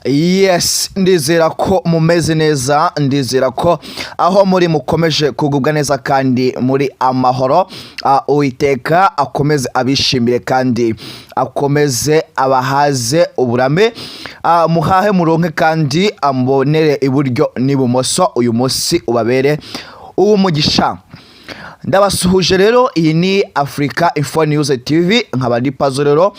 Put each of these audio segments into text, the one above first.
Yes, ndizera ko mumeze neza, ndizera ko aho muri mukomeje kugubwa neza kandi muri amahoro. Uwiteka akomeze abishimire kandi akomeze abahaze uburame. Muhahe muronke kandi ambonere iburyo n'ibumoso. Uyu munsi ubabere uw'umugisha. Ndabasuhuje rero, iyi ni Africa Info News TV, nkaba ndi Pazo. Rero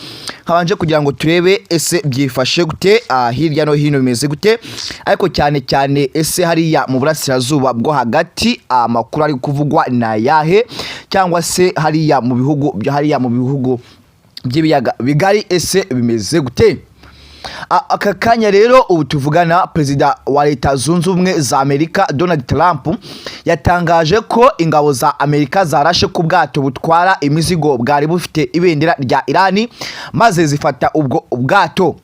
nkabanje kugira ngo turebe ese byifashe gute, hirya no hino bimeze gute, ariko cyane cyane ese hariya mu burasirazuba bwo hagati amakuru ari kuvugwa ni ayahe, cyangwa se hariya mu bihugu by'ibiyaga bigari ese bimeze gute? Aka kanya rero ubu tuvugana, Perezida wa Leta Zunze Ubumwe za Amerika Donald Trump yatangaje ko ingabo za Amerika zarashe ku bwato butwara imizigo bwari bufite ibendera rya Irani, maze zifata ubwo bwato.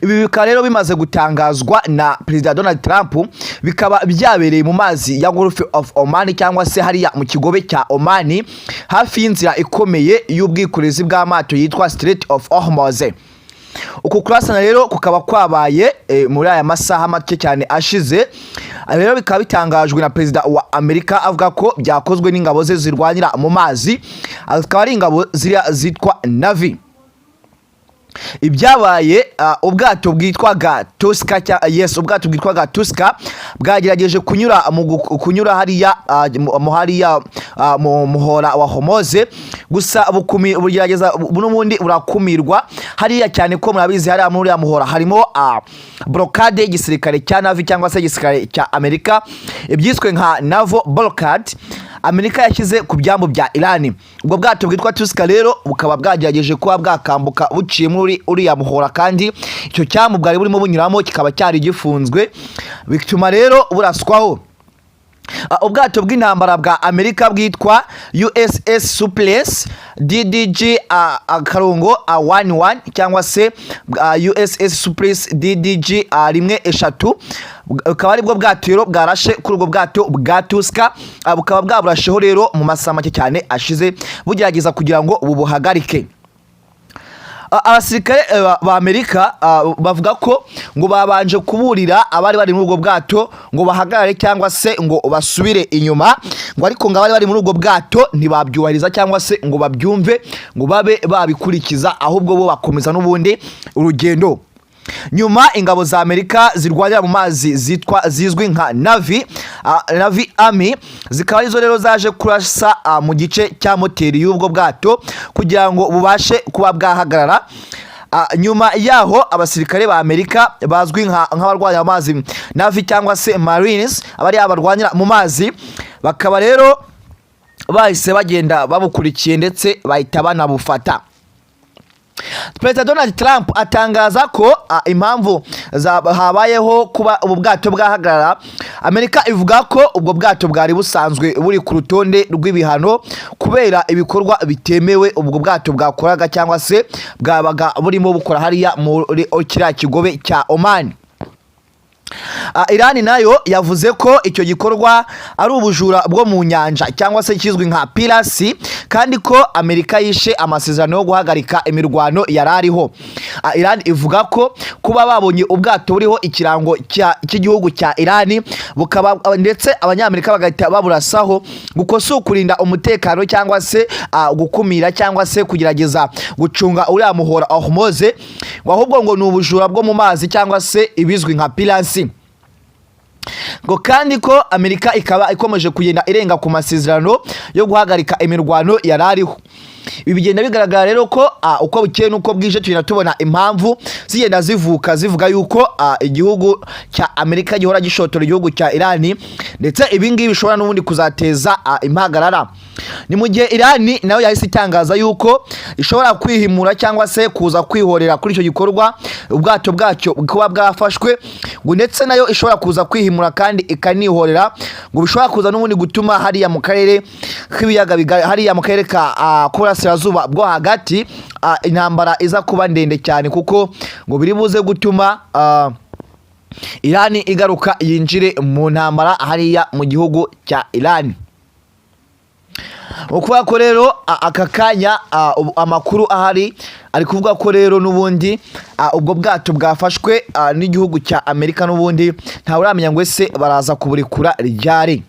Ibi bikaba rero bimaze gutangazwa na Perezida Donald Trump, bikaba byabereye mu mazi ya Gulf of Oman, cyangwa se hariya mu kigobe cya Oman, hafi y'inzira ikomeye y'ubwikorezi bw'amato yitwa Strait of Hormuz. Uku kurasana rero kukaba kwabaye muri aya masaha make cyane ashize. Rero bikaba bitangajwe na Perezida wa Amerika, avuga ko byakozwe n'ingabo ze zirwanira mu mazi, akaba ari ingabo ziriya zitwa Navy. Ibyabaye, ubwato bwitwaga Tuska, yes, ubwato bwitwaga Tuska bwagerageje kunyura hariya hariya mu muhora wa Hormuz, gusa bugerageza n'ubundi burakumirwa hariya, cyane ko murabizi hariya muri uriya muhora harimo blockade y'igisirikare cya Navy, cyangwa se igisirikare cya Amerika, ibyiswe nka naval blockade Amerika yashyize ku byambu bya Irani. Ubwo bwato bwitwa Tuska rero bukaba bwagerageje kuba bwakambuka buciye muri uriya muhora, kandi icyo cyambu bwari burimo bunyuramo kikaba cyari gifunzwe, bituma rero buraswaho. Ubwato bw'intambara bwa Amerika bwitwa USS Supplice DDG akarongo 11, cyangwa se USS Supplice DDG 13, bukaba aribwo bwato rero bwarashe kuri ubwo bwato bwa Tuska. Bukaba bwaburasheho rero mu masaha make cyane ashize, bugerageza kugira ngo bubuhagarike. Abasirikare ba Amerika bavuga ko ngo babanje kuburira abari bari muri ubwo bwato ngo bahagarare cyangwa se ngo basubire inyuma, ngo ariko ngo abari bari muri ubwo bwato ntibabyubahiriza cyangwa se ngo babyumve ngo babe babikurikiza, ahubwo bo bakomeza n'ubundi urugendo. Nyuma ingabo za Amerika zirwanira mu mazi zitwa zizwi nka Navy Army, zikaba arizo rero zaje kurasa mu gice cya moteri y'ubwo bwato kugira ngo bubashe kuba bwahagarara. Nyuma yaho abasirikare ba Amerika bazwi nk'abarwanya amazi Navy cyangwa se Marines, abari abarwanira mu mazi, bakaba rero bahise bagenda babukurikiye ndetse bahita banabufata. Perezida Donald Trump atangaza ko impamvu habayeho kuba ubu bwato bwahagarara, Amerika ivuga ko ubwo bwato bwari busanzwe buri ku rutonde rw'ibihano kubera ibikorwa bitemewe ubwo bwato bwakoraga, cyangwa se bwabaga burimo bukora hariya muri kiriya kigobe cya Oman. Irani nayo yavuze ko icyo gikorwa ari ubujura bwo mu nyanja, cyangwa se kizwi nka piracy, kandi ko Amerika yishe amasezerano yo guhagarika imirwano yari ariho. Irani ivuga ko kuba babonye ubwato buriho ikirango cy'igihugu cya Irani, bukaba ndetse Abanyamerika bagahita baburasaho, guko si ukurinda umutekano cyangwa se gukumira cyangwa se kugerageza gucunga uriya muhora Hormuz, ngo ahubwo ngo ni ubujura bwo mu mazi cyangwa se ibizwi nka piracy, ngo kandi ko Amerika ikaba ikomeje kugenda irenga ku masezerano yo guhagarika imirwano yari ariho. Ibi bigenda bigaragara rero ko uko bukeye n'uko bwije tugenda tubona impamvu zigenda zivuka zivuga yuko igihugu cya Amerika gihora gishotora igihugu cya Irani, ndetse ibi ngibi bishobora n'ubundi kuzateza impagarara. Ni mu gihe Irani nayo yahise itangaza yuko ishobora kwihimura cyangwa se kuza kwihorera kuri icyo gikorwa, ubwato bwacyo kuba bwafashwe, ngo ndetse nayo ishobora kuza kwihimura kandi ikanihorera, ngo bishobora kuza n'ubundi gutuma hariya mu karere k'ibiyaga bigari, hariya mu karere ka k'uburasirazuba bwo hagati, intambara iza kuba ndende cyane, kuko ngo biri buze gutuma Irani igaruka yinjire mu ntambara hariya mu gihugu cya Irani. Ukuvuga ko rero aka kanya amakuru ahari ari kuvuga ko rero n'ubundi ubwo bwato bwafashwe n'igihugu cya Amerika, n'ubundi ntawe uramenya ngo ese baraza kuburekura ryari.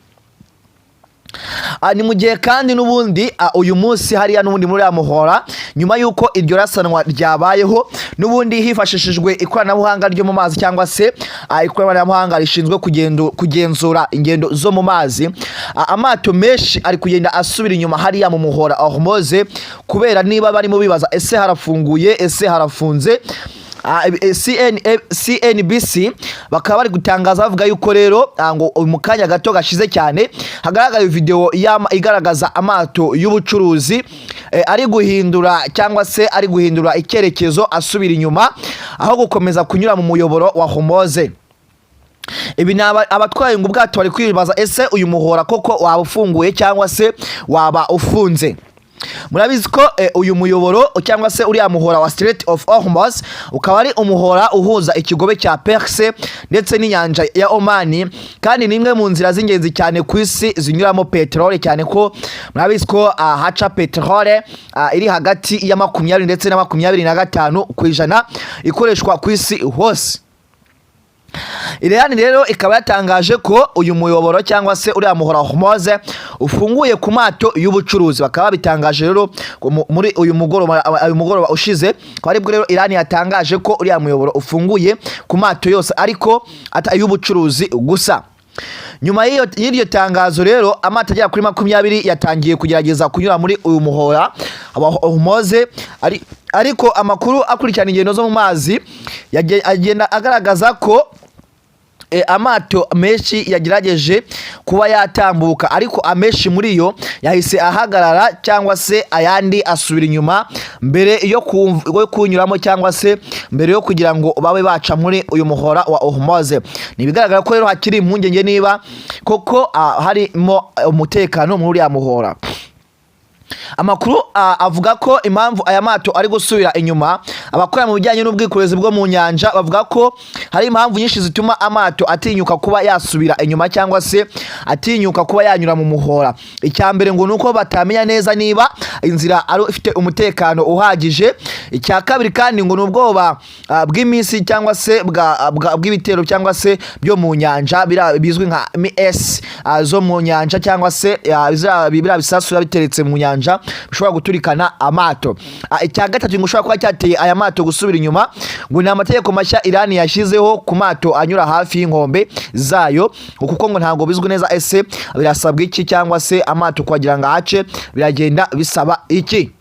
Ni mu gihe kandi n'ubundi uyu munsi hariya n'ubundi muri uriya muhora, nyuma y'uko iryo rasanwa ryabayeho, n'ubundi hifashishijwe ikoranabuhanga ryo mu mazi cyangwa se ikoranabuhanga rishinzwe kugenzura ingendo zo mu mazi, amato menshi ari kugenda asubira inyuma hariya mu muhora Hormuz, kubera niba barimo bibaza: ese harafunguye, ese harafunze? CNBC bakaba bari gutangaza bavuga yuko rero ngo mu kanya gato gashize cyane hagaragaye video igaragaza amato y'ubucuruzi ari guhindura cyangwa se ari guhindura icyerekezo asubira inyuma aho gukomeza kunyura mu muyoboro wa Hormuz. Ibi ni abatwaye ngo ubwato bari kwibaza: ese uyu muhora koko waba ufunguye cyangwa se waba ufunze? Murabizi ko uyu muyoboro cyangwa se uriya muhora wa Strait of Hormuz ukaba ari umuhora uhuza ikigobe cya Perse ndetse n'inyanja ya Oman, kandi ni imwe mu nzira z'ingenzi cyane ku isi zinyuramo peteroli, cyane ko murabizi ko haca peteroli iri hagati ya 20 ndetse na 25% ikoreshwa ku isi hose. Iran rero ikaba yatangaje ko uyu muyoboro cyangwa se uriya muhora wa Hormuz ufunguye ku mato y'ubucuruzi. Bakaba babitangaje rero muri uyu mugoroba ushize, akaba aribwo rero Iran yatangaje ko uriya muyoboro ufunguye ku mato yose, ariko ay'ubucuruzi gusa. Nyuma y'iryo tangazo rero, amato agera kuri 20 yatangiye kugerageza kunyura muri uyu muhora wa Hormuz, ariko amakuru akurikirana ingendo zo mu mazi agenda agaragaza ko amato menshi yagerageje kuba yatambuka, ariko amenshi muri yo yahise ahagarara cyangwa se ayandi asubira inyuma mbere yo kuwunyuramo cyangwa se mbere yo kugira ngo babe baca muri uyu muhora wa Hormuz. Ni ibigaragara ko rero hakiri impungenge niba koko harimo umutekano muri uriya muhora. Amakuru avuga ko impamvu aya mato ari gusubira inyuma, abakora mu bijyanye n'ubwikorezi bwo mu nyanja bavuga ko hari impamvu nyinshi zituma amato atinyuka kuba yasubira inyuma cyangwa se atinyuka kuba yanyura mu muhora. Icya mbere ngo ni uko batamenya neza niba inzira ari ifite umutekano uhagije. Icya kabiri kandi ngo ni ubwoba bw'iminsi cyangwa se bw'ibitero cyangwa se byo mu nyanja, biriya bizwi nka MS zo mu nyanja cyangwa se biriya bisasu biba biteretse mu nyanja bishobora guturikana amato. Icya gatatu ngo ushobora kuba cyateye aya mato gusubira inyuma ngo ni amategeko mashya Iran yashyizeho ku mato anyura hafi y'inkombe zayo, ngo kuko ngo ntabwo bizwi neza ese birasabwa iki cyangwa se amato kugira ngo ahace biragenda bisaba iki.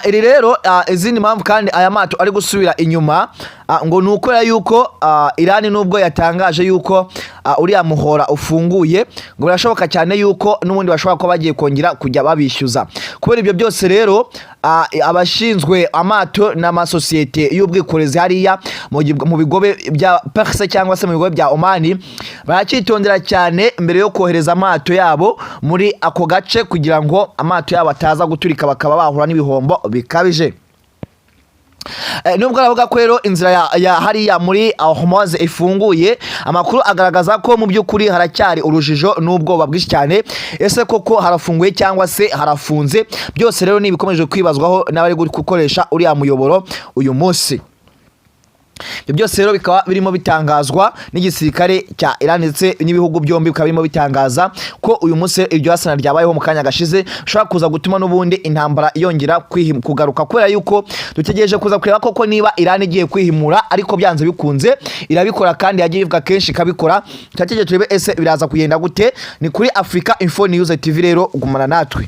Iri rero izindi mpamvu kandi aya mato ari gusubira inyuma ngo ni ukubera yuko Iran nubwo yatangaje yuko uriya muhora ufunguye, ngo birashoboka cyane yuko n'ubundi bashobora kuba bagiye kongera kujya babishyuza. Kubera ibyo byose rero, abashinzwe amato n'amasosiyete y'ubwikorezi hariya mu bigobe bya Perse cyangwa se mu bigobe bya Omani baracyitondera cyane mbere yo kohereza amato yabo muri ako gace, kugira ngo amato yabo ataza guturika bakaba bahura n'ibihombo bikabije. Nubwo aravuga ko rero inzira ya hariya muri Hormuz ifunguye, amakuru agaragaza ko mu by'ukuri haracyari urujijo n'ubwoba bwinshi cyane: ese koko harafunguye cyangwa se harafunze? Byose rero ni ibikomeje kwibazwaho n'abari gukoresha uriya muyoboro uyu munsi. Ibyo byose rero bikaba birimo bitangazwa n'igisirikare cya Iran, ndetse n'ibihugu byombi bikaba birimo bitangaza ko uyu munsi iryo hasana ryabayeho mu kanya gashize bishobora kuza gutuma n'ubundi intambara yongera kugaruka, kubera yuko dutegereje kuza kureba koko niba Iran igiye kwihimura. Ariko byanze bikunze irabikora, kandi yagiye ivuga kenshi ikabikora. Turategereje turebe ese biraza kugenda gute. Ni kuri Africa Info News TV rero, gumana natwe.